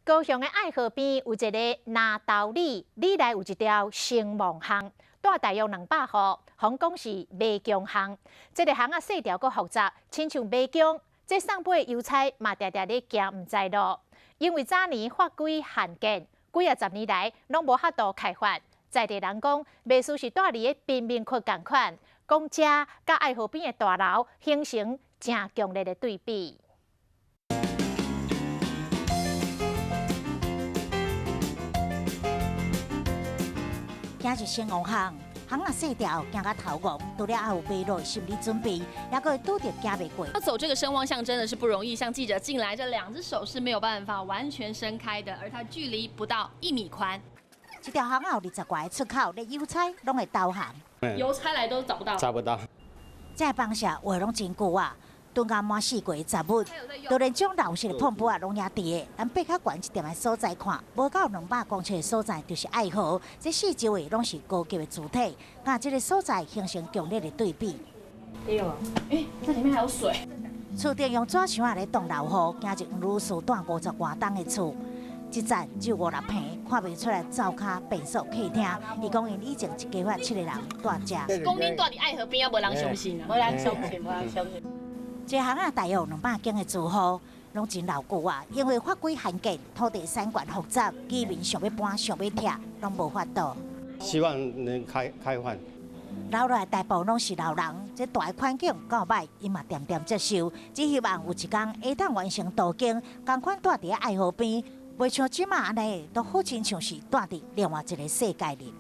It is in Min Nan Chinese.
高雄的愛河邊有一个南投里，里內有一條聲望巷，蹛大約200戶，予人講是迷宮巷。這个巷仔細條閣複雜，親像迷宮。這送尾的郵差嘛，定定咧行毋知路。因為早年法規限建，幾仔十年來攏無法度開發。在地人講，袂輸是蹛佇个貧民窟仝款，講這佮愛河邊的大樓形成誠強烈的對比。行入聲望巷，巷仔細條，行甲頭戇，除了愛有迷路的心理準備，猶閣會拄著行袂過。要走這個聲望巷真的是不容易，像記者進來，這兩隻手是沒有辦法完全伸開的，而它距離不到1米寬。這條巷仔有20外個出口，連郵差攏會導航。郵差來都找不到。找不到。這个房舍畫攏真舊啊，囤甲滿四季的雜物，就連種老式的破布仔攏也佇个。咱爬較懸一點的所在看，無到200公尺的所在就是愛河，這四周圍攏是高級的住宅，佮這个所在形成強烈的對比。對哦，欸，這裡面還有水。厝頂用紙箱仔咧擋落雨，行入黃女士蹛50外棟的厝，一層只有五六坪，看袂出來灶跤、便所、客廳。伊講𪜶以前一家伙七个人蹛遮。講恁蹛佇愛河邊仔，無人相信啊！無人相信，無人相信。這巷仔大約有200間的住戶，攏真老舊啊。因為法規限建，土地產權複雜，居民想欲搬、想欲拆，攏無法度。希望能開開放。留落來大部分攏是老人，這蹛的環境夠䆀，𪜶嘛恬恬接受，只希望有一工會當完成都更，仝款蹛佇愛河邊，袂像這馬按呢，都好親像是蹛佇另外一个世界裡。